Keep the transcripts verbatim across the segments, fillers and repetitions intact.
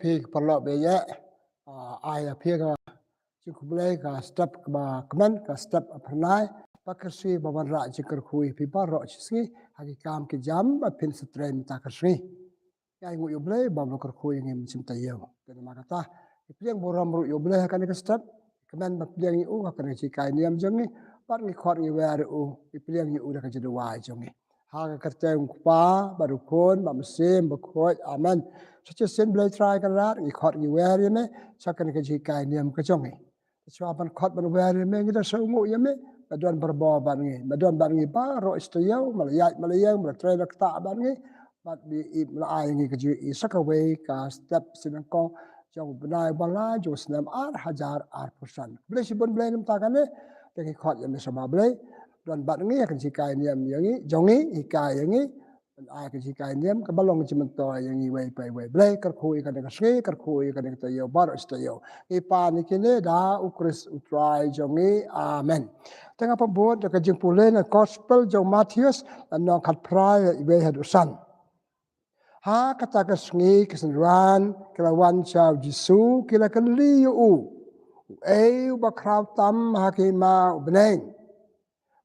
Phi ki paralok ba ïeit, ah, ai ïa phi ka jingkhublei ka step kaba kmen, ka step phyrnai, ba ka sngi ba wanrah jingkyrkhu ïa phi baroh shi sngi ha ki kam ki jam ba phin sa trei mynta ka sngi. Ïa nguh ïa U Blei ba u la kyrkhu ïa ngi mynsiem taïew. Te namar kata, ngi pdiang burom ruh ïa U Blei ha kane ka step. Kmen ban pdiang ïa u ha kane ka jinghikai niam jong ngi. Bad ngi khot ngi wer ïa u, ngi pdiang ïa u da ka jingduwai jong ngi. Ha ka kyrteng u Kpa bad u Khun bad u Mynsiem Bakhuid. Amen. Sa shisien Blei Trai Kynrad, ngi khot ngi wer ïa me sha kane ka jinghikai niam ka jong ngi. Shuwa ban khot ban wer ïa me, ngi da sngewnguh ïa me. Me don barabor bad ngi, me don bad ngi baroh shi taïew, me la ïaid me la ïeng, me la trei me la ktah bad ngi. Bad me i, me la ai ïa ngi ka jingïohi sa kawei ka step sien nyngkong jong u bnai ba lai jong u snem ar hajar arphew san. Khublei shibun Blei namar kane. Te ngi khot ïa me Sma Blei, don bad ngi ha ka jinghikai niam ïa ngi, jong ngi, hikai ïa ngi. Ban ai ka jinghikai niam kaba long jingmyntoi ïa ngi iwei pa iwei. Blei kyrkhu ïa kane ka sngi, kyrkhu ïa kane ka taïew baroh shi taïew. Ngi pan ïa kine da U Khrist U Trai jong ngi. Amen. Te nga pynbud da ka jingpule na Gospel jong u Mathaios, lynnong khatphra, ïa iwei haduh san. Ha kata ka sngi ki synran ki la wan sha u Jisu, ki la kylli ïa u, uei uba khraw tam ha ki hima u bneng.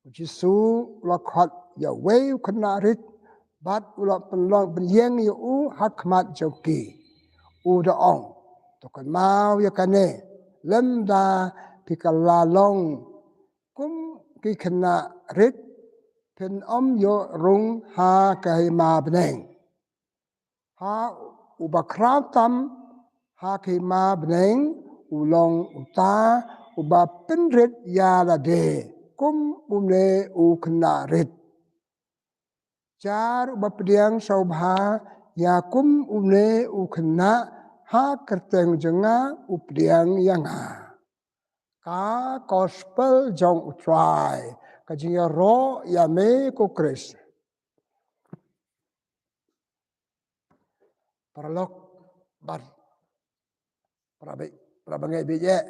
U Jisu u la khot ïa uwei u khynnah rit bad u la pynlong pynïeng ïa u ha khmat jong ki. U da ong, to kynmaw ïa kane, lymda phi kylla long kum ki khynnah rit, phin ym ïoh rung ha ka hima bneng. Ha uba khraw tam ha ka hima bneng u long uta uba pynrit ïa lade kum une u khynnah rit. Jar uba pdiang sngewbha ïa kum une u khynnah ha kyrteng jong nga u pdiang ïa nga. Ka Gospel jong U Trai. Ka jingïaroh ïa me ko Khrist. Paralok bad para ba, para bangeit ba ïeit,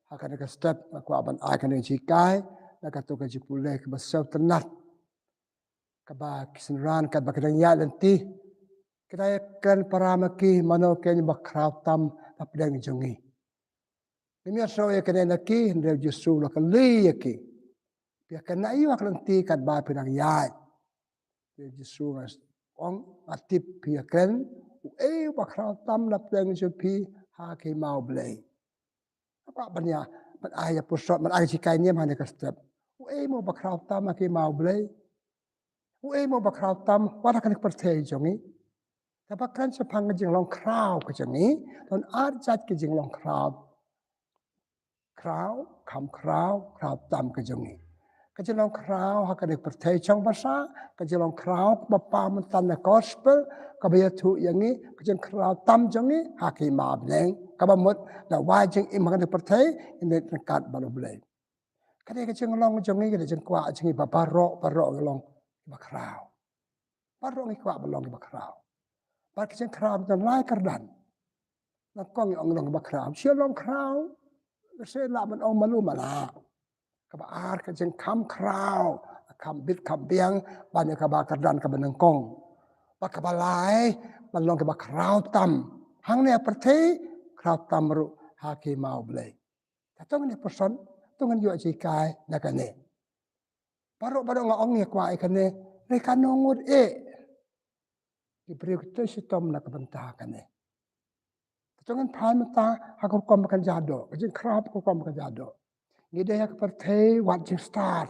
ha kane ka step nga kwah ban ai kane ka jinghikai na kato ka jingpule kaba sngewtynnat, kaba ki synran katba ki dang ïaid lynti ki dang ïakren para ma ki, mano kein ba khraw tam na pdeng jong ngi. Ngim ïohsngew ïa kane na ki, hynrei u Jisu u la kylli ïa ki, phi ïakren na aïu ha ka lynti katba phi dang ïaid? Te u Jisu u ong, nga tip phi ïakren uei uba khraw tam na pdeng jong phi ha ka hima U Blei. Nga kwah ban ïa, ban ai ïa puson, ban ai jinghikai niam ha kane ka step. Uei mo uba khraw tam ha ka hima U Blei? Uei mo uba khraw tam wat ha kane ka pyrthei jong ngi? Te ba kren shaphang ka jinglong khraw ka jong ngi, don ar jait ka jinglong khraw. Khraw, kham khraw, khraw tam ka jong ngi. Ka jinglong khraw ha kane ka pyrthei shong basa, ka jinglong khraw kaba paw mynta na Gospel kaba ïathuh ïa ngi, ka jingkhraw tam jong ngi ha ka hima bneng, kaba mut da wai jingim ha kane ka pyrthei, ngin ïa ryngkat bad U Blei. Kane ka jinglong jong ngi, ka jingkwah jong ngi ba baroh baroh ngi long kiba khraw. Baroh ngi kwah ban long kiba khraw. Bad ka jingkhraw ka don lai kyrdan. Nyngkong ngi ong long kiba khraw, shu long khraw. Shu lah ban ong malu mala. Kaba ar ka jingkham khraw, kham bit kham biang ban ïa kaba kyrdan kaba nyngkong. Bad kaba lai ban long kiba khraw tam hangne ha pyrthei, khraw tam ruh ha ka hima U Blei. Te to ngin ïa puson, to ngin ïoh jinghikai na kane. Baroh baroh nga ong ïa kwah ïa kane, hynrei katno ngut eh ki briew ki tei shitom na ka bynta kane. Te to ngin phai mynta ha ka rukom ba kynja doh, ka jingkhraw ka rukom ba kynja doh. Ngi dei ha ka pyrthei wat jingstad.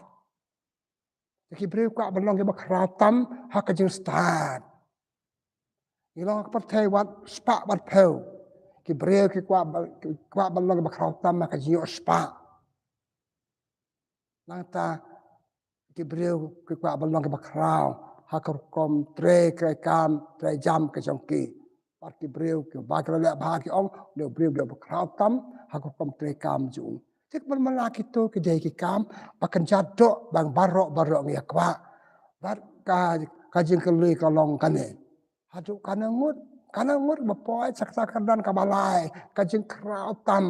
Te ki briew kwah ban long kiba khraw tam ha ka jingstad. Ngi long ha ka pyrthei wat spah wat phew. Ki briew ki kwah ba, ki kwah ban long kiba khraw tam ha ka jingïoh spah. Nangta ki briew ki kwah ban long kiba khraw ha ka rukom trei, trei kam, trei jam ka jong ki. Bad ki briew kiba ki la leh bha ki ong, une u briew u dei uba khraw tam ha ka rukom trei kam jong u. Te kaba mala kito ki dei ki kam ba kynja doh ba baroh baroh ngi ïa kwah. Bad ka, ka jingkylli ka long kane. Haduh katno ngut, katno ngut ba poi sha kata ka kyrdan kaba lai, ka jingkhraw tam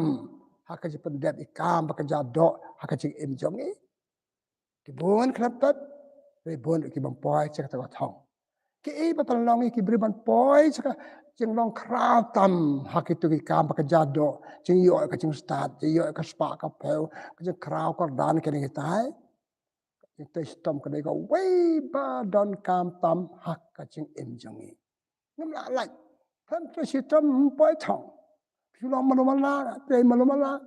ha ka jingpyndep ïa ki kam ba kynja doh ha ka jingim jong ngi? Ki bun khlem pep, hynrei bun ki bym poi sha kata ka thong. Kiei ba pynlong ïa ki briew ban poi sha ka, jinglong khraw tam ha kito ki kam ba kynja doh, jingïoh ka jingstad, jingïoh ka spah ka phew, ka jingkhraw kyrdan kine kitai. Jingtrei shitom ka dei kawei ba donkam tam ha ka jingim jong ngi. Ngam lah lait. Kham trei shitom, ym poi thong. Shu long malu mala, trei malu mala.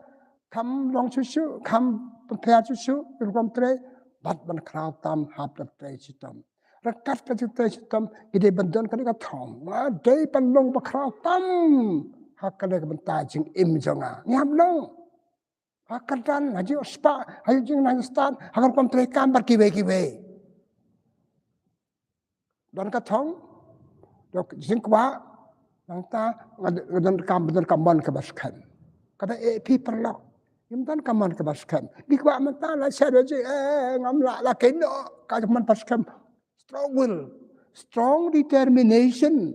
Kham long shuh shuh, kham pynphiar shuh shuh, ki rukom trei. Bad ban khraw tam hap da trei shitom. Ryngkat ka jingtrei shitom, ki dei ban don kane ka thong. Nga dei ban long ba khraw tam ha kane ka bynta jingim jong nga. Ngi hap long. Ha kyrdan, ha jingspah, ha jingstad, ha ka rukom trei kam bad kiwei kiwei. Don ka thong, don ka jingkwah, nangta nga don ka, don ka mon kaba skhem. Kaba eh phi paralok. Ngim don ka mon kaba skhem. Ngi kwah mynta la sha da jing, eh, ngam lah la kino, ka mon ba skhem. Strong will, strong determination.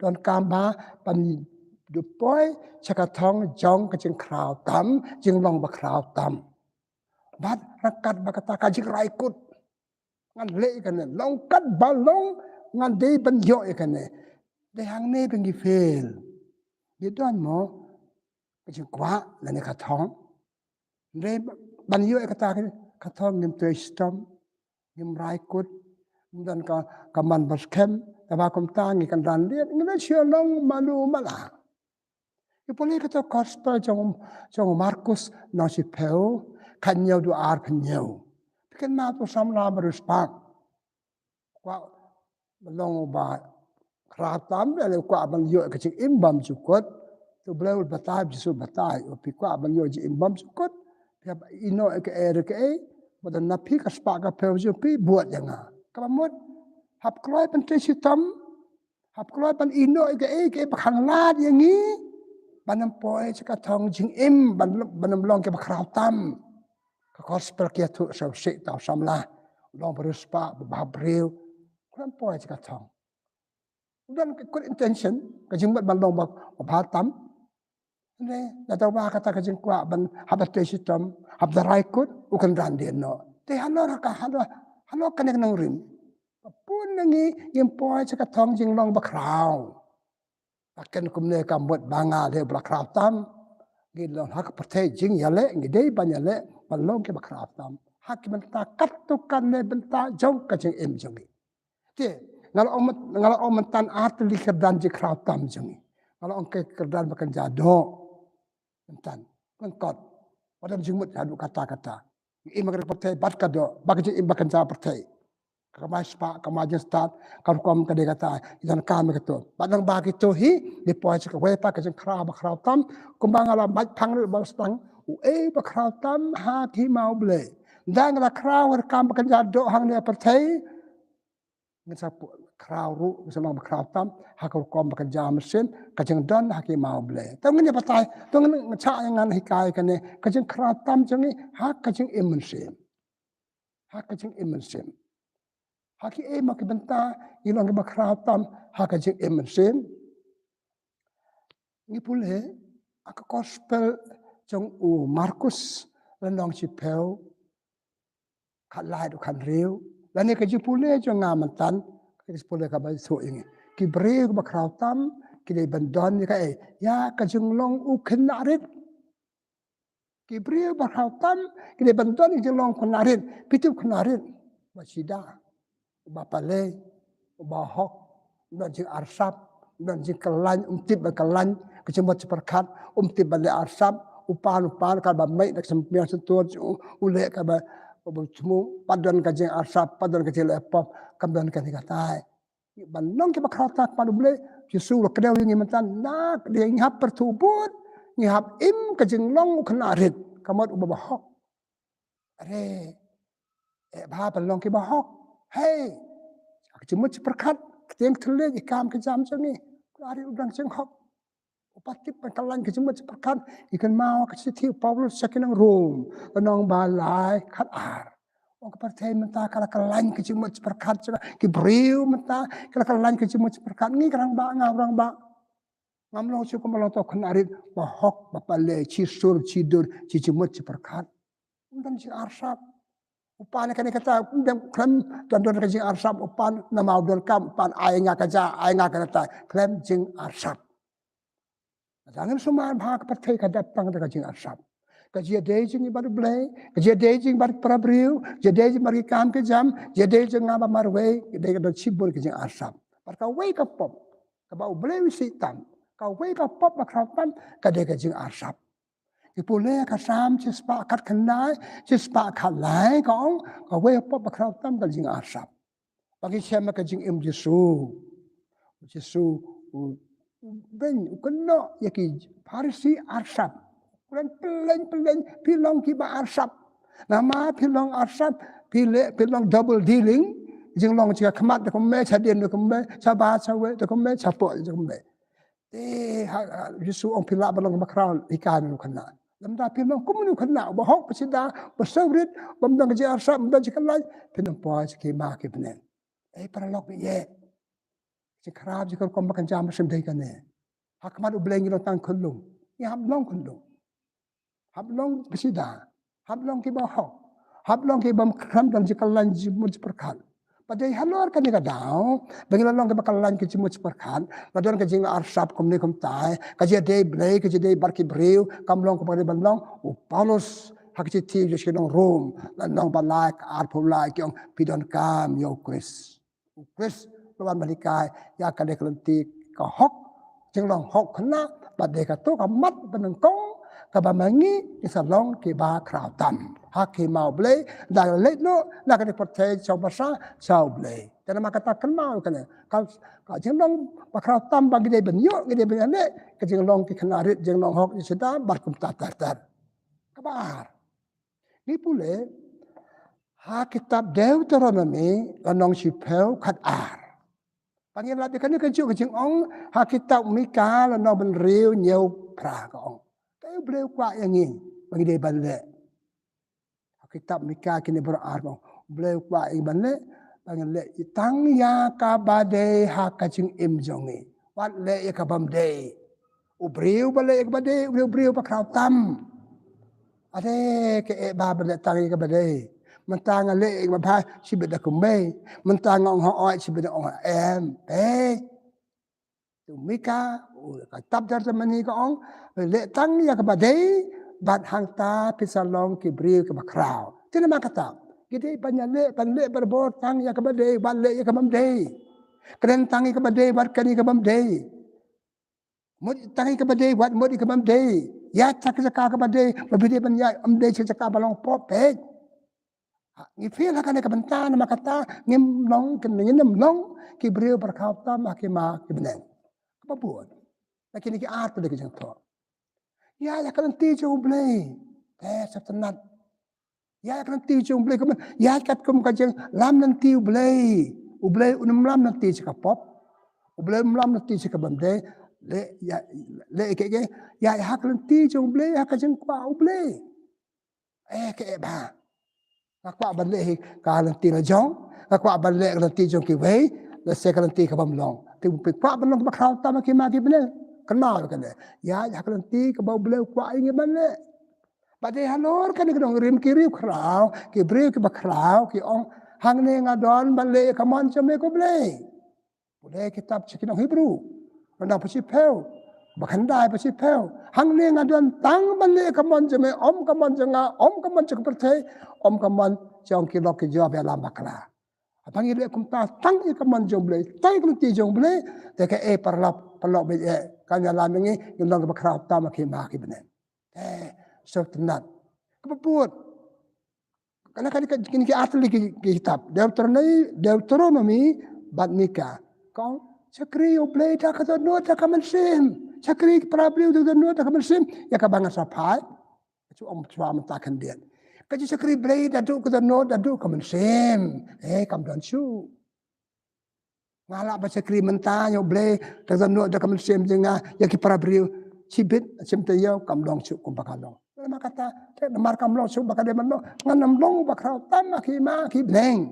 Donkam ba ban da poi sha ka thong jong ka jingkhraw tam, jinglong ba khraw tam. Bad ryngkat bad kata ka jingrai kut. Ngan leh ïa kane, long katba long, ngan dei ban ïoh ïa kane. Dei hangne ba ngi fail. Ngi don mo ka jingkwah lane ka thong. Hynrei ban ïoh ïa kata ka thong ngim trei shitom, ngim rai kut, ngim don ka, ka mon ba skhem, kaba kumta ngi kynran leit, ngi leit sha long malu mala. Ngi pule kata gospel jong, jong u Markus lynnong shiphew, khathynñiew haduh arphew hynñiew. Phi kynmaw to samla bariewspah. Kwah ban long uba khraw tam, lane kwah ban ïoh ka jingim bymjukut. To Blei u batai, Jisu batai, u phi kwah ban ïoh jingim bymjukut. Phi hap ïehnoh ïa kaei re kaei, ba don na phi ka spah ka phew jong phi, bud ïa nga. Kaba mut, hap kloi ban trei shitom, hap kloi ban ïehnoh ïa kaei kaei ba khanglad ïa ngi, ban ym poi sha ka thong jingim, ban, ban ym long kiba khraw tam. Ka gospel ki ïathuh sha u Satan u samla, long bariewspah, ba bhabriew. Khlem poi sha ka thong. U don ka good intention, ka jingmut ban long ba, ba bha tam. Hynrei lada u ba kata ka jingkwah ban hap da trei shitom, hap da rai kut, u kynran dien noh. Te halor ka, halor, halor kane ka nongrim. Ba bun na ngi ngim poi sha ka thong jinglong ba khraw. Ba ken kumne ka mut ba nga dei ba la khraw tam. Ngi long ha ka pyrthei jingïaleh, ngi dei ban ïaleh, ban long kiba khraw tam. Ha ki bynta katto katne bynta jong ka jingim jong ngi. Te, nga la ong myn-, nga la ong mynta ar tylli ki kyrdan jingkhraw tam jong ngi. Nga la ong ka kyrdan ba kynja doh. Mynta, lyngkot. Wat ym jingmut haduh katta katta. Ngi im ha ka pyrthei bad ka doh, bad ka jingim ba kynja pyrthei. Ka kamai spah, ka kamai jingstad, ka rukom ka dei kata, ngi donkam ïa kito. Bad nang ba kito hi, ngi poi sha kawei pat ka jingkhraw ba khraw tam, kumba nga la mait phang ruh ba sdang, uei ba khraw tam ha ki hima U Blei. Ynda nga la khraw ha ka kam ba kynja doh hangne ha pyrthei, ngin sa pu-, khraw ruh, ngin sa long ba khraw tam ha ka rukom ba kynja mynsiem, ka jingdon ha ki hima U Blei. Te ngin ïa batai, te ngin, ngin shah ïa ngan hikai kane, ka jingkhraw tam jong ngi ha ka jingim mynsiem. Ha ka jingim mynsiem. Ha kiei mo ki bynta ngi long kiba khraw tam ha ka jingim mynsiem. Ngi pule ha ka gospel jong u Markus lynnong shiphew, khatlai haduh khathynriew. Lane ka jingpule jong nga mynta, ka jingpule kaba ïathuh ïa ngi. Ki briew kiba khraw tam ki dei ban don ïa kaei, ïa ka jinglong u khynnah rit. Ki briew ba khraw tam ki dei ban don ïa ka jinglong u khynnah rit. Phi tip u khynnah rit, ba shida, uba palei, uba hok, um don jingarsap, um don jingkyllain, um tip ban kyllain ka jingmut jingpyrkhat, um tip ban leh arsap, u pan, u pan kaba mih na ka sympiang syntur, u, u leh kaba, kaba thmu, pat don ka jingarsap, pat don ka jingleh pop, kam don kane katai. Ban long kiba khraw tam ha khmat U Blei, Jisu u la kdew ïa ngi mynta, na ka dei ngi hap pyrthuh bud, ngi hap im ka jinglong u khynnah rit, ka mut uba bahok. Are, eh, bha ban long kiba hok. Hei, ka jingmut jingpyrkhat, ka tieng thylliej, ki kam ki jam jong ngi. Khynnah rit u don jinghok. U pat tip ban kyllain ka jingmut jingpyrkhat, ngi kynmaw ka shithi u Paulus sha ki nong Rom, lynnong ba lai, khatar. Ong ka pyrthei mynta ka la kyllain ka jingmut jingpyrkhat jong ki briew mynta, ka la kyllain ka jingmut jingpyrkhat, ngi ka rangbah, nga u rangbah. Ngam long shuh kumba long uto u khynnah rit, bahok, bapalei, shi sur, shi dur, shi jingmut jingpyrkhat. Um don jingarsap. U pan kane kata, um dem khlem don don ka jingarsap, u pan namar u donkam, u pan ai nga ka ja, ai nga ka kata, khlem jingarsap. Dang ngim sumar bha ka pyrthei ka dap tang da ka jingarsap. Ka jingïadei jong ngi bad U Blei, ka jingïadei jong ngi bad para briew, jingïadei jong ngi bad ki kam ki jam, jingïadei jong nga bad marwei, ka dei ka don shibun ka jingarsap. Bad kawei ka pop kaba U Blei u isih tam, kawei ka pop ba khraw tam, ka dei ka jingarsap. Ngi pule ka Salm shispah khatkhyndai, shispah khatlai ka ong, kawei ka pop ba khraw tam ka jingarsap. Ba ngi shem ka jingim Jisu. Jisu u, u beiñ, u kynnoh ïa ki Pharisi arsap. U kren, pyllein pyllein, phi long kiba arsap. Namar phi long arsap, phi leh, phi long double dealing. Jinglong sha khmat da kumne, sha dien da kumne, sha bad sha wei da kumne, sha pok da kumne. Te ha, ha, Jisu ong phi lah ban long ba khraw, hikai ïa u khynnah. Lymda phi long kum u khynnah, ba hok, ba sida, ba sawrit, bym don ka jingarsap, bym don jingkyllaiñ, phin ym poi sha ki hima ki bneng. Ei paralok ba ïeit. Jingkhraw jingkyrkhu ba kan jam ba shem dei kane. Ha khmat U Blei ngi long tang khunlung. Ngi hap long khunlung. Hap long ba sida. Hap long kiba hok. Hap long kiba ym kham don jingkyllaiñ jingmut jingpyrkhat. Ba dei halor kane ka daw ba ngi la long kiba kyllaiñ ki jingmut jingpyrkhat. La don ka jingarsap kumne kumtai. Ka jingïadei Blei, ka jingïadei bad ki briew, kam long kumba dei ban long. U Paulus ha ka shithi jong ki nong Rom, lynnong ba lai, ka arphew lai, ki ong, phi donkam ïa U Khrist. U Khrist u la wan ban hikai ïa kane ka lynti ka hok, jinglong hok khynnah, bad dei kato ka mat ba nyngkong kaba ma ngi ngin sa long kiba khraw tam ha ki hima U Blei, da leit noh na kane ka pyrthei sha U Blei, sha U Blei. Te namar kata kynmaw kane ka, ka jinglong ba khraw tam ba ngi dei ban ïoh, ngi dei ban ïaleh, ka jinglong ki khynnah rit, jinglong hok, jingshisha bad kumta ter ter. Kaba ar, ngi pule ha kitab Deuteronomi lynnong shiphew khatar. Ba ngi lap ïa kane kajuh ka jingong ha kitab Mika lynnong hynriew hynñiew phra, ka ong, kaei U Blei u kwah ïa ngi ba ngi dei ban leh? Ha kitab Mika kine baroh ar, ka ong, U Blei u kwah ïa ngi ban leh, ba ngin leh tang ïa kaba dei ha ka jingim jong ngi. Wat leh ïa ka bym dei. U briew ba leh ïa kaba dei, u briew, u briew ba khraw tam. Ade, kaei ba, ba leh tang ïa kaba dei. Mynta nga leh ïa kaba bha, shibit da kumne. Mynta nga ong hooid, shibit da ong em. Eh. Te u Mika, u ka kitab Deuteronomi ka ong, leh tang ïa kaba dei, bad hangta phin sa long ki briew kiba khraw. Te namar kata, ngi dei ban ïaleh, ban leh barabor tang ïa kaba dei, ban leh ïa kaba ym dei. Kren tang ïa kaba dei, bad kren ïa kaba ym dei. Mut tang ïa kaba dei, wat mut ïa kaba ym dei. Ïaid sha ka jaka kaba dei, ba phi dei ban ïaid, ym dei sha ka jaka ba long pop peit. Ha, ngi fail ha kane ka bynta, namar kata ngim long, ngin ym long ki briew ba khraw tam ha ki hima ki bneng. Kaba bud, na kine ki ar tylli ki jingthoh. Ïaid ïa ka lynti jong U Blei. Te sngewtynnat. Ïaid ïa ka lynti jong U Blei, kumne, ïaid katkum ka jinglam lynti U Blei. U Blei un ym lam lynti sha ka pop. U Blei un ym lam lynti sha kaba ym dei. Leh, ïa, leh ïa kaei kaei, ïaid ha ka lynti jong U Blei, ha ka jingkwah U Blei. Eh, kaei ba, nga kwah ban leh hi ka lynti la jong, nga kwah ban leh ka lynti jong kiwei, lehse ka lynti ka bym long. Te phi kwah ban long kiba khraw tam ha ki hima ki bneng, kynmaw ïa kane. Ïaid ha ka lynti kaba U Blei u kwah ïa ngi ban leh. Ba dei halor kane ka nongrim ki riewkhraw, ki briew kiba khraw, ki ong, hangne nga don ban leh ïa ka mon jong me ko Blei. Pule kitab sha ki nong Hebru, lynnong ba shiphew, ba khyndai, ba shiphew. Hangne nga don tang ban leh ka mon jong me, ym ka mon jong nga, ym ka mon jong ka pyrthei, ym ka mon jong ki lok ki jor ba ïalam bakla. Haba ngi leh kumta tang ïa ka mon jong U Blei, tang ïa ka lynti jong U Blei, te kaei paralok, paralok ba ïeit, kan ïalam ïa ngi, ngin long kiba khraw tam ha ki hima ki bneng. Te sngewtynnat. Kaba bud, kane, kane, kine ki ar tylli ki, ki kitab Deuteronomi, Deuteronomi bad Mika. Ka ong, shakri ïa U Blei da ka dohnud da ka mynsiem. Shakri ïa ki para briew da ka dohnud da ka mynsiem. Ïa kaba ngan sa phai, ka shu ong shuwa mynta khyndiat. Ka jingshakri Blei da duh ka dohnud, da duh ka mynsiem. Eh, kam don shuh. Nga lah ban shakri mynta ïa U Blei da ka dohnud da ka mynsiem jong nga, ïa ki para briew shibit, shim taïew, kam long shuh kumba ka long. Namar kata, te namar kam long shuh ba ka dei ban long, ngan ym long ba khraw tam ha ki hima ki bneng.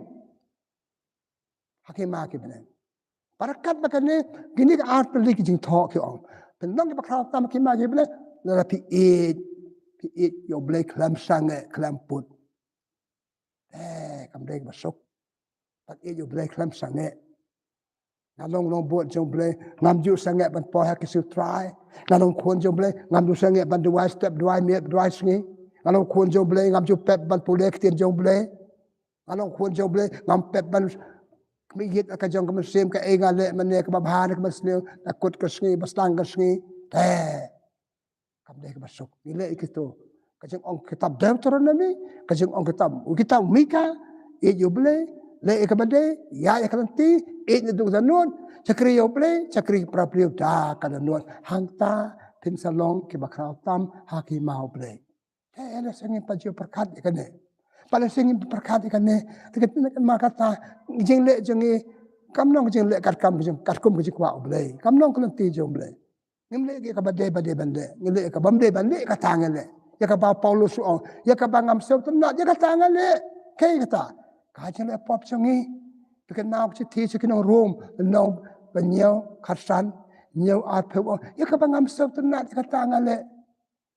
Ha ki hima ki bneng. Bad kat ba kane, kine ki ar tylli ki jingthoh ki ong, phin long kiba khraw tam ha ki hima ki bneng lada phi ïeit, phi ïeit ïa U Blei khlem sangeh, khlem put. Eh, kam dei kaba suk. Pat ïeit ïa U Blei khlem sangeh. Nga long nongbud jong U Blei, ngam ju sangeh ban poi ha ki siew trai. Nga long khun jong U Blei, ngam ju sangeh ban duwai step, duwai miet, duwai sngi. Nga long khun jong U Blei, ngam ju pep ban pule ktien jong U Blei. Nga long khun jong U Blei, ngam pep ban khmih ïit ka jong ka mynsiem, kaei nga leh mynne kaba bha ne kaba sniew, ka kut ka sngi, ba sdang ka sngi. Te. Kam dei kaba suk. Ngi leh ïa kito. Ka jingong kitab Deuteronomi, ka jingong kitab, kitab Mika, ïeit ïa U Blei, leh ïa kaba dei, ïaid ïa ka lynti, ïeit naduh ka dohnud, shakri ïa U Blei, shakri para briew da ka dohnud. Hangta phin sa long kiba khraw tam ha ki hima U Blei. Te lada sngewbha pat ju pyrkhat ïa kane. Pat lada sngewbha pyrkhat ïa kane. Te ka, ma kata, jingleh jong ngi kam long jingleh katkam ka jing, katkum ka jingkwah U Blei. Kam long ka lynti jong U Blei. Ngim leh ïa kaba dei ba dei ban leh. Ngi leh ïa kaba ym dei ban leh, kata ngi leh. Ïa kaba Paulus u ong, ïa kaba ngam sngewtynnat, ïa kata ngi leh. Kaei kata? Ka jingleh pop jong ngi. Phi kynmaw ka shithi sha ki nong Rom, lynnong ba hynñiew, khatsan, hynñiew, arphew, ong, ïa kaba ngam sngewtynnat, ïa kata ngi leh.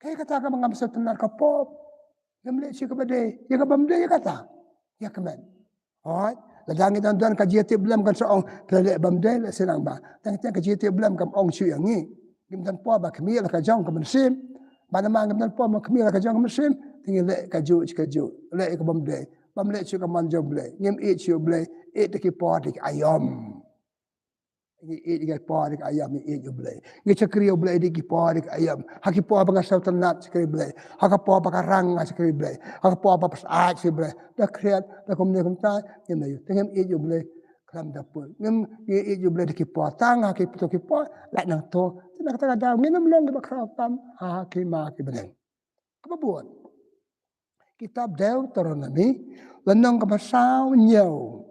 Kaei kata kaba ngam sngewtynnat, ka pop. Ngim leh shuh kaba dei, ïa kaba ym dei ïa kata. Ïa kmen. Hooid, lada ngi dang don ka jingïatiplem kan sa ong, phi la leh bym dei, leh shuh nangba. Tang tang ka jingïatiplem kam ong shuh ïa ngi. Ngim don por ba khmih la ka jong ka mynsiem. Ba namar ngim don por ba khmih la ka jong ka mynsiem, te ngi leh kajuh kajuh. Leh ïa ka bym dei. Bym leh shuh ka mon jong U Blei. Ngim ïeit shuh U Blei. Ïeit da ki por da ki aïom. Ngi ïeit da ki por da ki aïom, ngi ïeit U Blei. Ngi shakri U Blei da ki por da ki aïom. Ha ki por ba nga sngewtynnat, shakri U Blei. Ha ka por ba ka rang, nga shakri U Blei. Ha ka por ba pyrshah, shakri U Blei. Da khriat, da kumne kumta, ngim ïeit. Te ngim ïeit U Blei khlem da pud. Ngim, ngi ïeit U Blei da ki por tang, ha kito ki por, lait nangto. Te na kata ka daw ngin ym long kiba khraw tam ha ki hima ki bneng. Kaba bud. Kitab Deuteronomi, lynnong kaba saw hynñiew.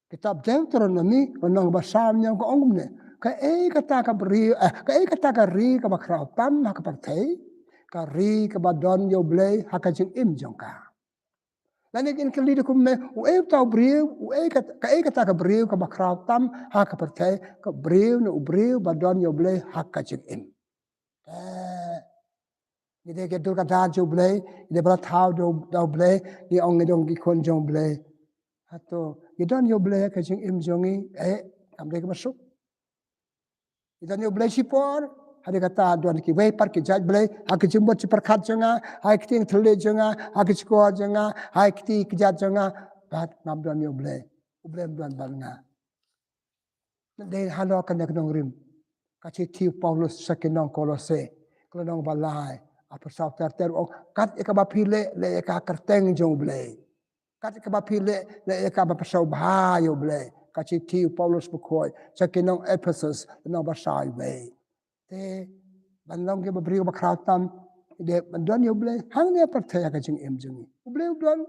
Kitab Deuteronomi, lynnong kaba saw hynñiew ka ong kumne. Kaei kata ka briew, eh, kaei kata ka ri kaba khraw tam ha ka pyrthei, ka ri kaba don ïa U Blei ha ka jingim jong ka. Lane kin kylli da kumne, uei uta u briew, uei kat-, kaei kata ka briew kaba khraw tam ha ka pyrthei, ka briew ne u briew ba don ïa U Blei ha ka jingim. Eh, ngi dei ki dur ka dar jong U Blei, ngi dei ba la thaw da U, da U Blei, ngi ong ngi dei ki khun jong U Blei. Hato ngi don ïa U Blei ha ka jingim jong ngi, eh, kam dei kaba suk. Ngi don ïa U Blei shipor, hadien kata don kiwei pat ki jait blei, ha ki jingmut jingpyrkhat jong nga, ha ki ktien thylliej jong nga, ha ki shkor jong nga, ha ki kti ki jait jong nga, bad ngam don ïa U Blei. U Blei um don bad nga. Dei halor kane ka nongrim. Ka shithi u Paulus sha ki nong Kolose. Ka lynnong ba lai. Arphew saw ter ter u ong, kat ïa kaba phi leh, leh ïa ka ha ka kyrteng jong U Blei. Kat ïa kaba phi leh, leh ïa ka ban pynshongkha ïa U Blei. Ka shithi u Paulus bakhuid sha ki nong Ephesus, lynnong ba saw wei. Te ban long kiba briew ba khraw tam, dei ban don ïa U Blei hangne ha pyrthei ha ka jingim jong ngi. U Blei u don,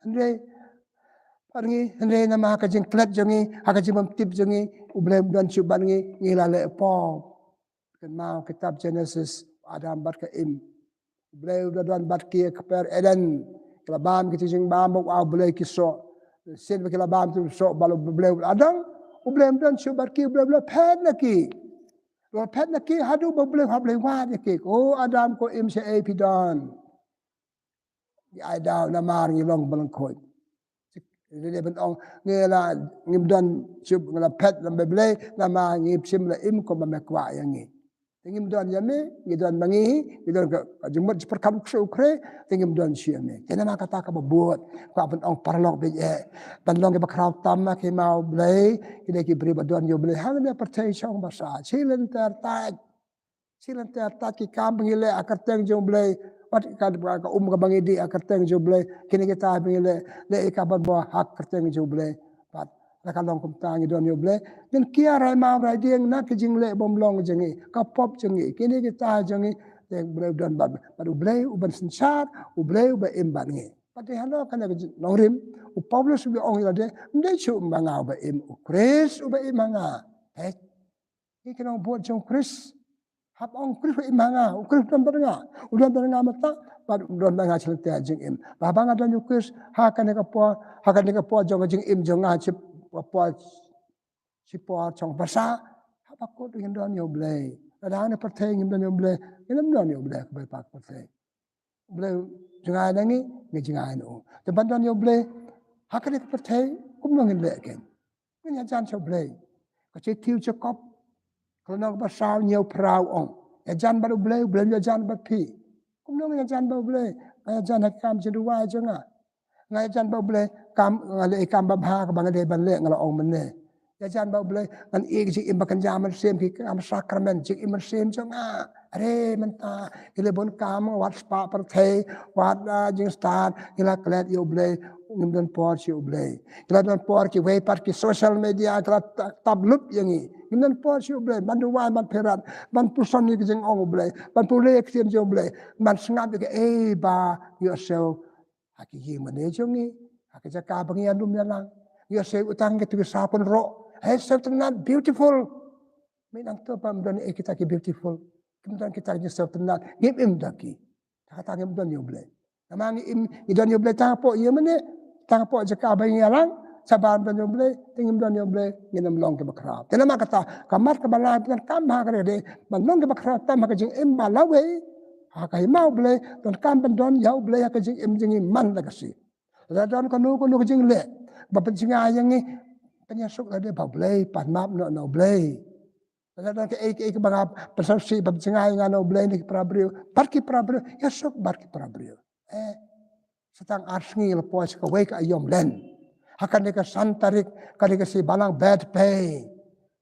hynrei, bad ngi, hynrei namar ha ka jingklet jong ngi, ha ka jingbymtip jong ngi, U Blei um don shuh bad ngi, ngi la leh pop. Kynmaw kitab Genesis, Adam bad ka Im. U Blei u la don bad ki ha ka kper Eden. Ki la bam kita ki jingbam ba u Blei ki soh. Shisien ba ki la bam kita ki soh, ba U Blei u la don. U Blei um don shuh bad ki, U Blei u la phet na ki. U la phet na ki haduh ba U Blei hap leit wad ïa ki. Ko Adam, ko Im, shaei phi don? Ngi ai daw namar ngi long ba lyngkhuid. Ngi dei ban ong, ngi la, ngim don shuh, ngi la phet lem bad U Blei, namar ngi shim la im kumba me kwah ïa ngi. Te ngim don ïa me, ngi don ma ngi, ngi don ka, ka jingmut jingpyrkhat u khreh u khreh, te ngim don shuh ïa me. Te namar kata kaba bud, kwah ban ong paralok bad eh, ban long kiba khraw tam ha ki hima U Blei, ki dei ki briew ba don ïa U Blei hangne ha pyrthei shong ba sah, shi lynter tait. Shi lynter tait ki kam ba ngi leh ha ka kyrteng jong U Blei. Bad ka, ka um kaba ngi dih ha ka kyrteng jong U Blei. Kine kita ba ngi leh, leh ïa ka ban bor ha ka kyrteng jong U Blei. Bad lada ka long kumta ngi don ïa U Blei, ngin kiar rai maw rai dieng na ki jingleh bym long jong ngi, ka pop jong ngi, kine kita jong ngi. Te U Blei u don bad, bad U Blei u ban synshar, U Blei u ba im bad ngi. Bad dei halor kane ka nongrim, u Paulus u ong ïa lade, ym dei shuh ma nga u ba im, u Khrist u ba im ha nga. Te Ngi ki nongbud jong u Khrist. Hap ong u Khrist u im ha nga, u Khrist u don bad nga. U don bad nga mynta, bad u don bad nga shi lynter jingim. Ba haba nga don ïa u Khrist, ha kane ka por, ha kane ka por jong ka jingim jong nga shi por, shi por shong ba sah. Haba kut ngin don ïa u Blei. Lada ha kane ka pyrthei ngim don ïa u Blei, ngin ym don ïa u Blei ha kaba bud ka pyrthei. U Blei jngai na ngi, ngi jngai na u. Te ban don ïa u Blei ha kane ka pyrthei, kumno ngin leh kein? Ngin ïajan sha u Blei. Ka shithi u Jakob, ka lynnong ba saw, hynñiew phra, u ong, ïajan bad u Blei, u Blei un ïajan bad phi. Kumno ngin ïajan bad u Blei? Nga ïajan ha ka kam jingduwai jong nga. Nga ïajan bad u Blei, kam, nga leh ïa ka kam ba bha kaba nga dei ban leh, nga la ong mynne. Ïajan bad u Blei, ngan ïeh ka jingim ba kynja mynsiem, ki kam sakramen jingim mynsiem jong nga. Are mynta ngi leh bun kam, wat spah pyrthei, wat, ah, jingstad, ngi la klet ïa u Blei, ngim don por sha u Blei. Ngi la don por kiwei pat ki social media, ki la ta-, tap lut ïa ngi. Ngim don por sha u Blei, ban duwai, ban pyrkhat, ban puson ïa ka jingong u Blei, ban pule ïa ka ktien jong u Blei, ban sngap ïa kaei ba ngi ïohsngew ha ki ïing mane jong ngi, ha ki jaka ba ngi ïalum ïalang. Ngi ïohsngew u tang kito ki saw kynroh. Hei, sngewtynnat, beautiful. Mynta to ba ym don ïa kita ki beautiful. Kim don kita ki sngewtynnat, ngim im da ki. Te kata ngim don ïa u Blei. Namar ngi im, ngi don ïa u Blei tang hapoh ïing mane, tang hapoh jaka ba ngi ïalang, sa ban don ïa u Blei, te ngim don ïa u Blei, ngin ym long kiba khraw. Te namar kata, ka mat kaba lai, pyndonkam ha kane ka dei ban long kiba khraw tam ha ka jingim ba lawei ha ka hima u Blei, donkam ban don ïa u Blei ha ka jingim jong ngi man la ka sngi. Lada don kano kano ka jingleh ba pynjngai ïa ngi, pynïasuk lade bad u Blei, pan map noh na u Blei. Lada don kaei kaei kaba nga pynsngewsih ba pynjngai ïa nga na u Blei ne ki para briew, bad ki para briew, ïasuk bad ki para briew. Eh, sa tang ar sngi la poi sa kawei ka aïom len. Ha kane ka san tarik, kane ka sngi Balang Bethphe,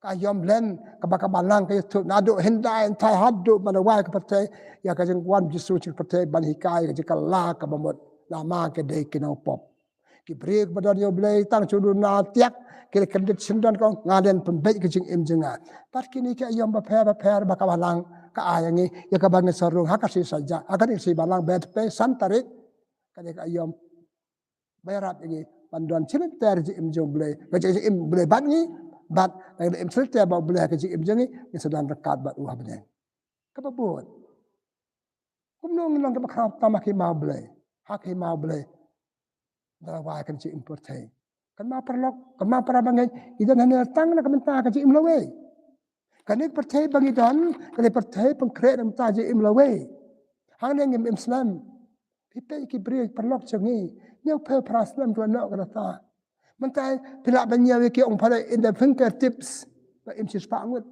ka aïom len kaba ka Balang ka ïathuh naduh hyndai hynthai haduh ban da wai ka pyrthei ïa ka jingwan Jisu sha ka pyrthei ban hikai ka jingkylla kaba mut. Namar ki dei ki nongpop. Ki briew ba don ïa u Blei tang shu duna tiak, ki la kyndit syndon, ka ong, nga dei ban pynbeit ka jingim jong nga. Bad kine ki aïom bapher bapher ba ka Balang ka ai ïa ngi, ïa kaba ngi sa rung ha ka sngi Saitjaiñ, ha kane ka sngi Balang Bethphe san tarik, kane ka aïom ba ïarap ïa ngi ban don shilynter jingim jong u Blei, ka jingim u Blei bad ngi, bad lada ngi im shilynter bad u Blei ha ka jingim jong ngi, ngin sa don ryngkat bad u ha bneng. Kaba bud, kumno ngin long kiba khraw tam ha ka hima u Blei, ha ka hima u Blei? Da la wai ka jingim pyrthei. Kynmaw paralok, kynmaw para bangeit, ngi don hangne tang na ka bynta ka jingim lawei. Kane ka pyrthei ba ngi don, kane ka pyrthei pynkhreh na ka bynta jingim lawei. Hangne ngim im slem. Phi peit ki briew paralok jong ngi, hynñiewphew phra snem ki la noh ka rta. Mynta phi lah ban ñiew ïa ki, ong pha dei in the fingertips, ba im shispah ngut.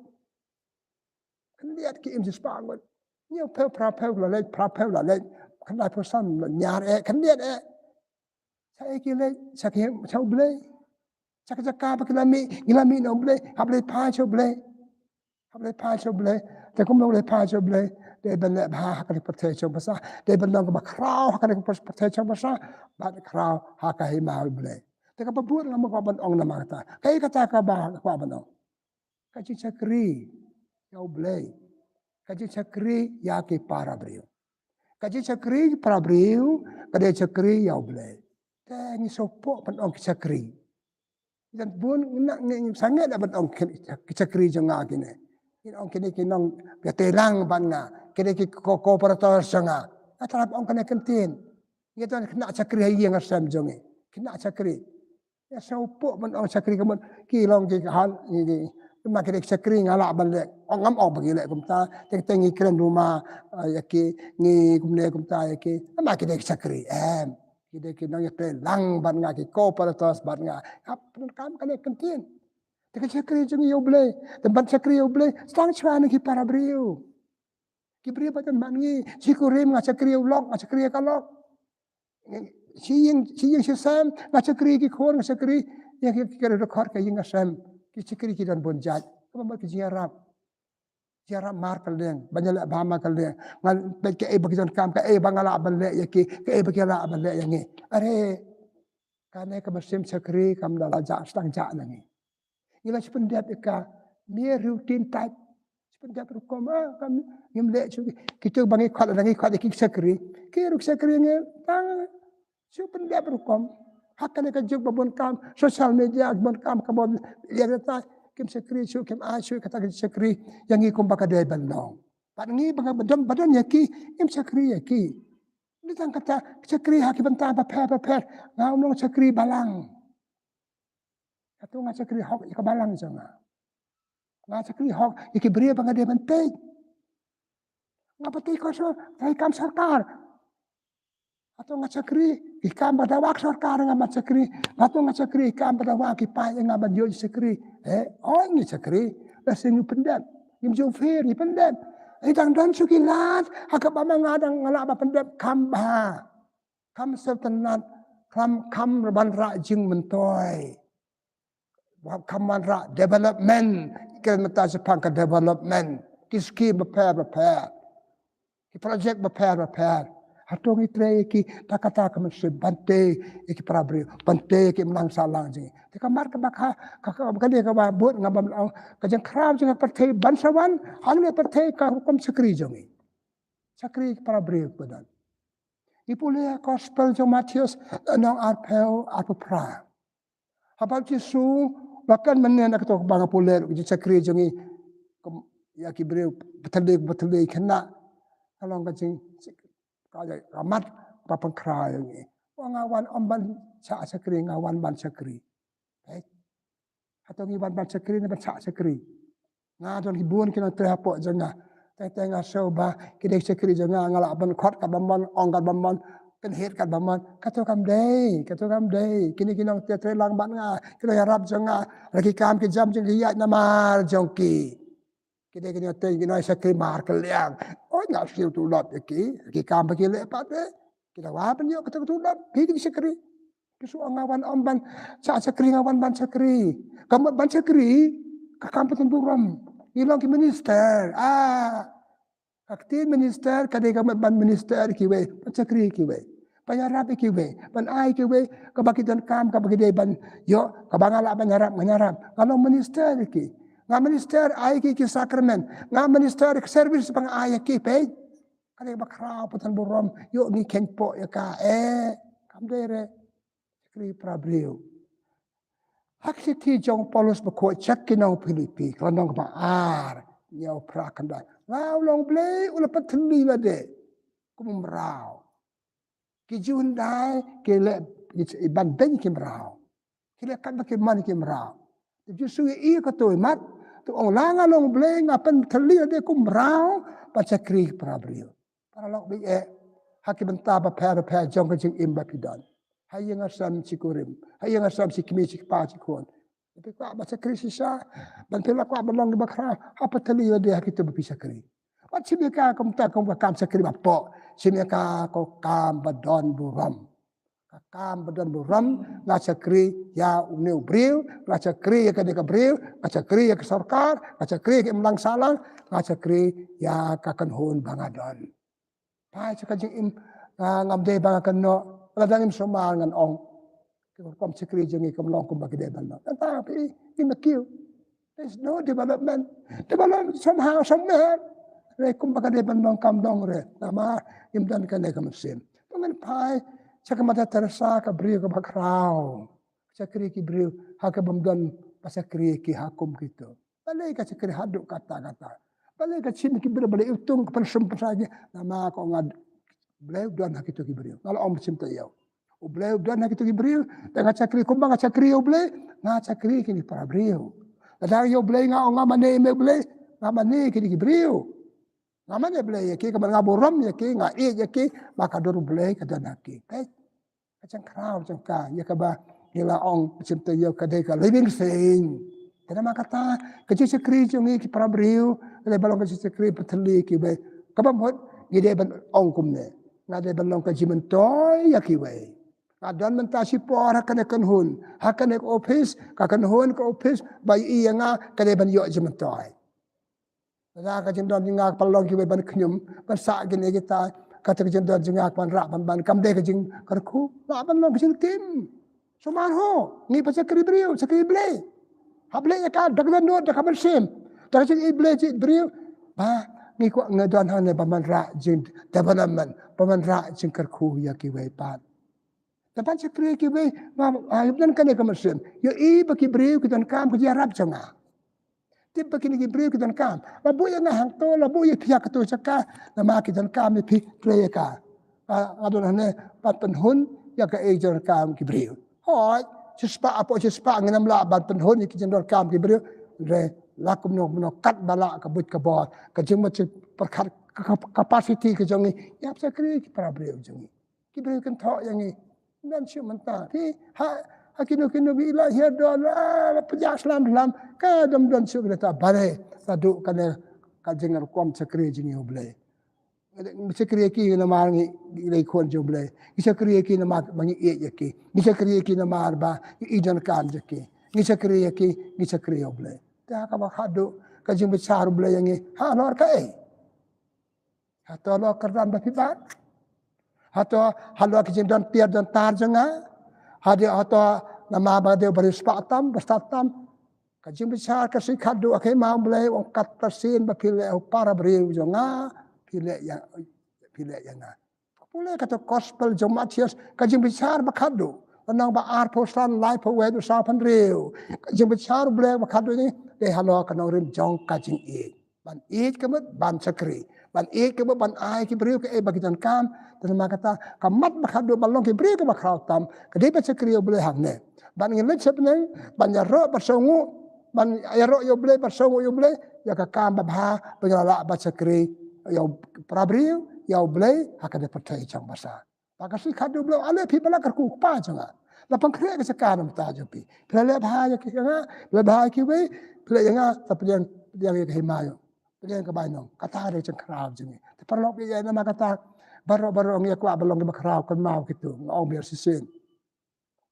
Khyndiat ki im shispah ngut. Hynñiewphew phraphew la leit, phraphew la leit, khyndaiphew san la ñiar eh, khyndiat eh. Sha ei ki leit? Sha ki, sha u Blei. Sha ka jaka ba ki la mih, ngi la mih na u Blei, hap leit phai sha u Blei. Hap leit phai sha u Blei. Te kumno leit phai sha u Blei? Dei ban leh bha ha kane ka pyrthei jong pha sha. Dei ban long kaba khraw ha kane ka pyrthei jong pha sha, bad khraw ha ka hima u Blei. Te kaba bud nga kwah ban ong namar kata. Kaei kata kaba nga kwah ban ong? Ka jingshakri ïa u Blei. Ka jingshakri ïa ki para briew. Ka jingshakri ïa ki para briew ka dei shakri ïa u Blei. Te ngi sngewpoh ban ong ki shakri. Ngi don bun, ngi, ngi sangeh ban ong ki, ki shakri jong nga kine. Ngin ong kine ki nongïatreilang bad nga, kine ki co-, cooperators jong nga. Nga thrang ban ong kane ka ktien. Ngi don khynnah shakri ha ïing ha sem jong ngi. Khynnah shakri. Ïa sngewpoh ban ong shakri ka mut ki long ki hal, ki, ki, ma ki dei ki shakri nga lah ban leh. Ong ngam ong ba ngi leh kumta, teng teng ngi kren rumah, ah, ïa ki, ngi kumne kumta ïa ki. Ma ki dei ki shakri, em. Ki dei ki nongïatreilang bad nga, ki cooperators bad nga. Hap pyndonkam kane ka ktien. Te ka shakri jong ngi ïa u Blei, te ban shakri ïa u Blei, sdang shuwa na ki para briew. Ki briew ba don bad ngi, shi kurim nga shakri ïa u lok, nga shakri ïa ka lok. Shi ïing, shi ïing shi sem, nga shakri ïa ki khun, nga shakri ïa ki, ki, ki dkhot ka ïing ka sem. Ki shakri ki don bun jait. Kaba mut ki jingïarap. Jingïarap markylleng, ban ïaleh bha markylleng. Ngan peit kaei ba ki donkam, kaei ba nga lah ban leh ïa ki, kaei ba ki lah ban leh ïa ngi. Are, kane ka mynsiem shakri kam da la jah, sdang jah na ngi. Ngi la shu pyndep ïa ka mere routine type. Shu pyndep rukom, ah, kam, ngim leh shuh. Kito ba ngi khot, la ngi khot ïa ki shakri. Ki ruh ki shakri ngi tang shu pyndep rukom. Ha kane ka juk ba bun kam social media, bun kam ka bun ïa kata, kim shakri shuh, kim ai shuh kata ka shakri ïa ngi kumba ka dei ban long. Bad ngi ba nga ba don, ba don ïa ki, ngim shakri ïa ki. Ni tang kata shakri ha ki bynta bapher bapher. Nga ym long shakri balang. Hato nga shakri hok ïa ka balang jong nga? Nga shakri hok ïa ki briew ba nga dei ban peit. Nga peit ko shu, ka kam sorkar. Nga To nga shakri, ki kam ba dawa ka sorkar nga ban shakri. Ba to nga shakri, ki kam ba dawa ki paid nga ban ïoh shakri. Eh, oi ngi shakri. La shu ngi pyndep. Ngi ju fair, ngi pyndep. Ai dang don shu ki lad, ha kaba ma nga dang nga lah ba pyndep kam ba. Kam sel tynat, kam, kam ban rah jingmyntoi. Kam ban rah development, ki mynta shaphang ka development. Ki scheme bapher bapher. Ki project bapher bapher. Hato ngi trei ki, ta kata ka mynsiem ban tei ïa ki para briew, ban tei ïa ki imlang sahlang jong ngi. Te ka mat kaba ka, ka, ka, ka dei kaba bud nga bam, ka jingkhraw jong ka pyrthei ban sa wan hangne pyrthei ka rukom shakri jong ngi. Shakri ki para briew ba don. Ngi pule ïa ka gospel jong Mathaios, lynnong arphew, arphew phra. Haba u Jisu ba kren mynne na kato kaba nga pule ruh ka jingshakri jong ngi, kum, ïa ki briew, pyrthei, pyrthei khynnah. Ka long ka jing, ka, ka mat ba pynkhraw ïa ngi. Ba nga wan ym ban shah shakri, nga wan ban shakri. Right? Hato ngi wan ban shakri ne ban shah shakri? Nga don ki bun ki nongtrei hapoh jong nga. Teng teng nga sngew ba ki dei ki shakri jong nga, nga lah ban khot katba mon, ong katba mon, kynhit katba mon. Kato kam dei, kato kam dei. Kine ki nongtrei lang bad nga, ki nongïarap jong nga, la ki kam ki jam jong ki ïaid namar jong ki. Ki dei ki nongtrei, ki nongshakri markylliang. Oi, nga siew tulop ïa ki, ki kam ba ki leh pat de. Ki dawa ban ïoh kato ka tulop, phi ki shakri. Ki shu ong nga wan ym ban shah shakri, nga wan ban shakri. Ka mut ban shakri, ka kam ba don burom. Ngi long ki minister. Ah. Ka ktien minister, ka dei ka mut ban minister ïa kiwei, ban shakri ïa kiwei. Ban ïarap ïa kiwei, ban ai ïa kiwei, kaba ki donkam, kaba ki dei ban ïoh, kaba nga lah ban ïarap, ngan ïarap. Nga long minister ïa ki. Nga minister ai ïa ki ki sakramen. Nga minister ïa ki service ba nga ai ïa ki, peit. Ka dei kaba khraw ba don burom, ïoh ngi kheiñ poh ïa ka, eh, kam dei re. Shakri para briew. Ha ka shithi jong u Paulus bakhuid sha ki nong Philippi, ka lynnong kaba ar, hynñiew phra khyndai. Nga u long Blei u la pynthylli lade kum u mraw. Ki Jiw hyndai ki leh ban beiñ ki mraw. Ki leh katba ki mon ki mraw. Te u Jisu u ïohi ïa kato, u mat, te u ong, la nga long Blei, nga pynthylli lade kum u mraw ban shakri para briew. Para lok baieit, ha ki bynta bapher bapher jong ka jingim ba phi don. Ha ïing ha sem shi kurim, ha ïing ha sem shi kmie shi kpa shi khun. Phi kwah ban shakri shisha, ban phi la kwah ban long kiba khraw, ha pynthylli lade ha kito ba phi shakri. Wat shim ïa ka kumta kum ka kam shakri ba poh, shim ïa ka kum ka kam ba don burom. Ka kam ba don burom, nga shakri ïa une u briew, nga shakri ïa kane ka briew, nga shakri ïa ka sorkar, nga shakri ïa ka imlang sahlang, nga shakri ïa ka kynhun ba nga don. Phai sha ka jingim, ah, ngam dei ba nga kynnoh, lada ngim sumar ngan ong. Ki rukom shakri jong ngi kam long kumba ki dei ban long. Tang phi, in the queue. There's no development. Development somehow, somewhere. Re kumba ka dei ban long kam long re. Namar ngim don kane ka mynsiem. To ngin phai sha ka Mother Teresa, ka briew kaba khraw. Shakri ki briew ha kaba ym don ba shakri ki ha kum kito. Balei ka shakri haduh katta katta? Balei ka shim ki briew, balei u tung ka pynshum pynshai ki? Namar ka ong nga, Blei u don ha kito ki briew. Nga la ong ba shim taïew. U Blei u don ha kito ki briew. Te nga shakri kumba nga shakri ïa u Blei, nga shakri kine para briew. Lada ïa u Blei nga ong nga mane ïa me u Blei, nga mane kine ki briew. Nga mane Blei ïa ki, ka ban nga burom ïa ki, nga ïeit ïa ki, ba ka dur u Blei ka don ha ki. Peit. Ka jingkhraw jong ka, ïa kaba ngi la ong, shim taïew, ka dei ka living thing. Te namar kata, ka jingshakri jong ngi ki para briew, ka dei ban long ka jingshakri pynthylli kiwei. Kaba mut, ngi dei ban ong kumne. Nga dei ban long ka jingmyntoi ïa kiwei. Nga don mynta shipor ha kane ka kynhun, ha kane ka ophis, ka kynhun ka ophis, ba ïohi ïa nga, ka dei ban ïoh jingmyntoi. Lada ka jingdon jong nga ka long kiwei ban khñium, ban sah kine kita, kata ka jingdon jong nga ka ban rah ban ban, kam dei ka jingkyrkhu, lah ban long ka jingtim. Sumar ho, ngi pat shakri briew, shakri Blei. Ha Blei ïa ka, da ka dohnud, da ka mynsiem, da ka jingïeit Blei, jingïeit briew. Ba ngi kwah ngi don hangne ban ban rah jingdevelopment, ban ban rah jingkyrkhu ïa kiwei pat. Te ban shakri ïa kiwei, nga, ah, ïa don kane ka mynsiem. Ïohi ba ki briew ki donkam ka jingïarap jong nga. Tip ba kine ki briew ki donkam. La buh ïa nga hangto, la buh ïa phi ha kato jaka, namar ki donkam ïa phi, trei ïa ka. Nga, nga don hangne ban pynhun ïa kaei ka jingdonkam ki briew. Hooid, shispah hapoh shispah ngin ym lah ban pynhun ïa ki jingdonkam ki briew. Hynrei la kumno kumno katba lah ka buit ka bor, ka jingmut jingpyrkhat, ka, ka, capacity ka jong ngi, ïa shakri ki para briew jong ngi. Ki briew kin thoh ïa ngi. Ym don shuh mynta. Phi ha, ha kino kino phi la hiar don, ah, la pynjah slam slam. Ka dam don shuh kita balei. Sa duh kane ka jingrukom shakri jong ngi ïa U Blei. Ngi shakri ïa ki namar ngi, ngi dei khun jong U Blei. Ngi shakri ïa ki namar ba ngi ïeit ïa ki. Ngi shakri ïa ki namar ba ngi ïeit ïa ka kam jong ki. Ngi shakri ïa ki, ngi shakri ïa U Blei. Te kaba khadduh ka jingbishar U Blei ïa ngi. Halor kaei? Hato halor kyrdan ba phi bat? Hato halor ki jingdon tiar don tar jong nga? Hato, hato namar ba dei u briew spah tam, ba stad tam? Ka jingbishar ka sngi khadduh ha ka hima U Blei, u ong katba shisien ba phi leh ha u para briew jong nga, phi leh ïa, phi leh ïa nga. Pule kata gospel jong Mathaios, ka jingbishar ba khadduh. Lynnong ba arphew san, laiphew wei haduh sawphew hynriew. Ka jingbishar U Blei ba khadduh ngi, dei halor ka nongrim jong ka jingïeit. Ban ïeit ka mut ban shakri. Ban ïeit ka mut ban ai ki briew kaei ba ki donkam. Te namar kata ka mat ba khadduh ban long ki briew kiba khraw tam, ka dei ban shakri ïa U Blei hangne. Ban ngin leit sha bneng, ban ïaroh bad sngewnguh, ban ïaroh ïa U Blei bad sngewnguh ïa U Blei, ïa ka kam babha ba ngin lah ban shakri ïa u para briew, ïa U Blei ha kane ka pyrthei jong basa. Ba ka sngi khadduh U Blei u ong, ale phi ba la kyrkhu, Kpa jong nga, la pynkhreh ka jaka na bynta jong phi. Phi la leh bha ïa ki, ïa nga, phi la leh bha ïa kiwei, phi leh ïa nga, sa pdiang, pdiang ïa ka hima jong, pdiang ka bainong. Kata ka dei ka jingkhraw jong ngi. Te paralok ïa, namar kata baroh baroh ngi kwah ban long kiba khraw, kynmaw kito nga ong biang shisien.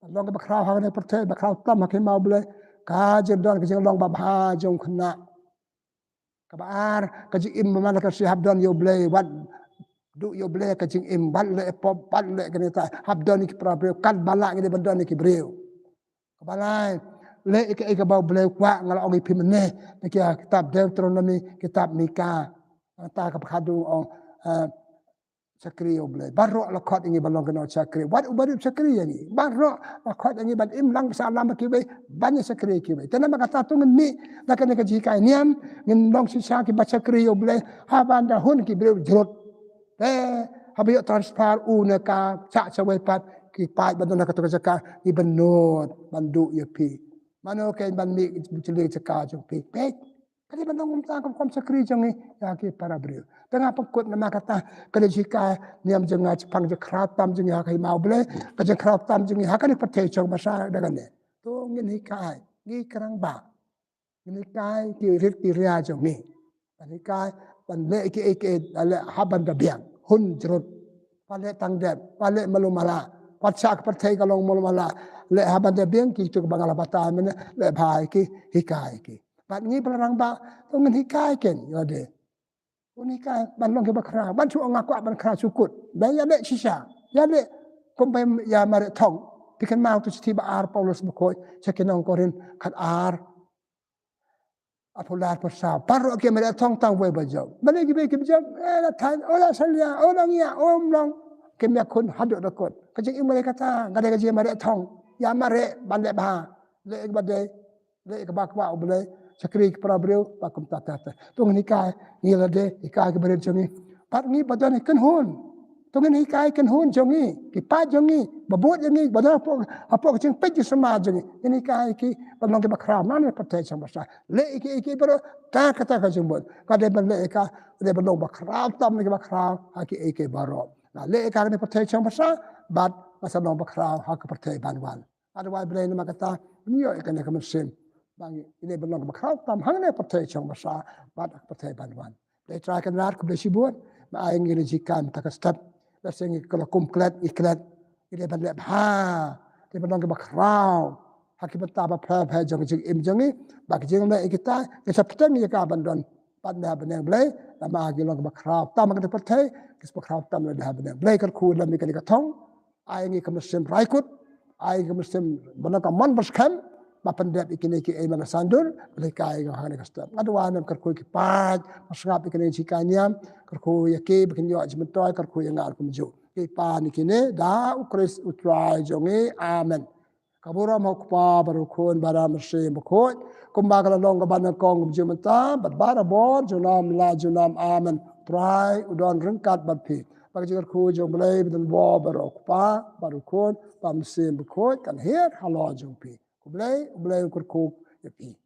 Ban long kiba khraw ha kane ka pyrthei, ba khraw tam ha ka hima U Blei, ka jingdon ka jinglong babha jong u khynnah. Kaba ar, ka jingim ba man la ka sngi hap don ïa U Blei, wat duh ïa U Blei ka jingim, wat leh pop, wat leh kane kata, hap don ïa ki para briew, katba lah ngi dei ban don ïa ki briew. Kaba lai, leh ïa kaei kaba U Blei u kwah, nga la ong ïa phi mynne na ki kitab Deuteronomi, kitab Mika. Kata kaba khadduh ong, eh, shakri ïa U Blei. Baroh la khot ïa ngi ban long ki nongshakri. Wat uba rip shakri ïa ngi. Baroh la khot ïa ngi ban im lang bsa lang bad kiwei, ban ïa shakri ïa kiwei. Te namar kata to ngin mih na kane ka jinghikai niam, ngin long shisha kiba shakri ïa U Blei, haba ynda hun ki briew jrut, te haba ïoh transfer u ne ka shah shawei pat, ki paid ba don ha kato ka jaka ki bynnud ban duh ïa phi. Mano kein ban mih jylliew jaka jong phi? Peit. Ka dei ban long kumta ka rukom shakri jong ngi ïa ki para briew. Te nga pynkut namar kata ka dei jinghikai niam jong nga shaphang jingkhraw tam jong ngi ha ka hima U Blei, ka jingkhraw tam jong ngi ha kane ka pyrthei jong basa da kane. To ngin hikai, ngi ki rangbah, ngin hikai ki rit ki ria jong ngi. Ban hikai, ban leh kiei kiei, leh haba ynda biang, hun jrut. Wat leh tang dep, wat leh malu mala, wat shah ka pyrthei ka long malu mala. Leh haba ynda biang, kito kiba nga la batai mynne, leh bha ïa ki, hikai ïa ki. Bad ngi ba la rangbah, to ngin hikai kein ïa lade. Ngin hikai ban long kiba khraw, ban shu ong nga kwah ban khraw shu kut. Ba ïa leh shisha, ïa leh kumba ïa mareh thong. Phi kynmaw tu shithi ba ar Paulus bakhuid sha ki nong Korinth, khatar, arphew lai, arphew saw. Baroh ki mareh thong tang wei ba jop. Balei kiwei kiba jop, eh, la thaiñ, oh la salia, oh la ngiah, oh ym long. Kim ïakhun haduh da kut. Ka jingim balei kata, ka dei ka jingmareh thong. Ïa mareh ban leh bha. Leh kaba dei, leh kaba kwah U Blei, shakri ki para briew, ba kumta ta ta. To ngin hikai, ngi lade, hikai ki barit jong ngi. Bad ngi ba don kynhun. To ngin hikai kynhun jong ngi, ki paid jong ngi, ba bud jong ngi, ba don hapoh, hapoh ka jingpeit jingsumar jong ngi. Ngin hikai ki ban long kiba khraw na kane ka pyrthei jong basa. Leh ïa kiei kiei baroh, ka kata ka jingbud. Ka dei ban leh ïa ka, ka dei ban long ba khraw tam na kiba khraw ha kiei kiei baroh. Nga leh ïa ka ha kane ka pyrthei jong basa, bad nga sa long ba khraw ha ka pyrthei ban wan. Nga duwai Blei namar kata, ngin ïoh ïa kane ka mynsiem ba ngi dei ban long kiba khraw tam hangne ha ka pyrthei jong basa bad ha ka pyrthei ban wan. Blei Trai Kynrad, khublei shibun ba ai ngi kane ka jinghikai mynta ka step. Lehse ngi la kum klet, ngi klet, ngi dei ban leh bha, dei ban long kiba khraw ha ki bynta bapher bapher jong ka jingim jong ngi, ba ka jingleh ïa kita ngi sa pynthei ïa ka ban don pat ha bneng Blei. Namar ngi long kiba khraw tam ha kane ka pyrthei, ngi sa khraw tam lade ha bneng Blei. Kyrkhu lem ïa kane ka thong. Ai ngi ka mynsiem raikut, ai ngi ka mynsiem ba nang ka mon ba skhem, ba pyndep ïa kine kiei ba nga la sngewthuh, ba la hikai ïa nga ha kane ka step. Nga duwai ne em kyrkhu ïa ki paid ba sngap ïa kane ka jinghikai niam, kyrkhu ïa ki ba kin ïoh jingmyntoi, kyrkhu ïa nga kumjuh. Ki pan ïa kine da U Khrist U Trai jong ngi. Amen. Ka burom ha U Kpa bad U Khun bad U Mynsiem Bakhuid, kumba ka la long kaba nyngkong kumjuh mynta bad barabor, junom la junom. Amen. Trai u don ryngkat bad phi. Ba ka jingkyrkhu jong U Blei ba donbor baroh, U Kpa bad U Khun bad U Mynsiem Bakhuid, kan hiar halor jong phi. Khublei, U Blei un kyrkhu ïa phi.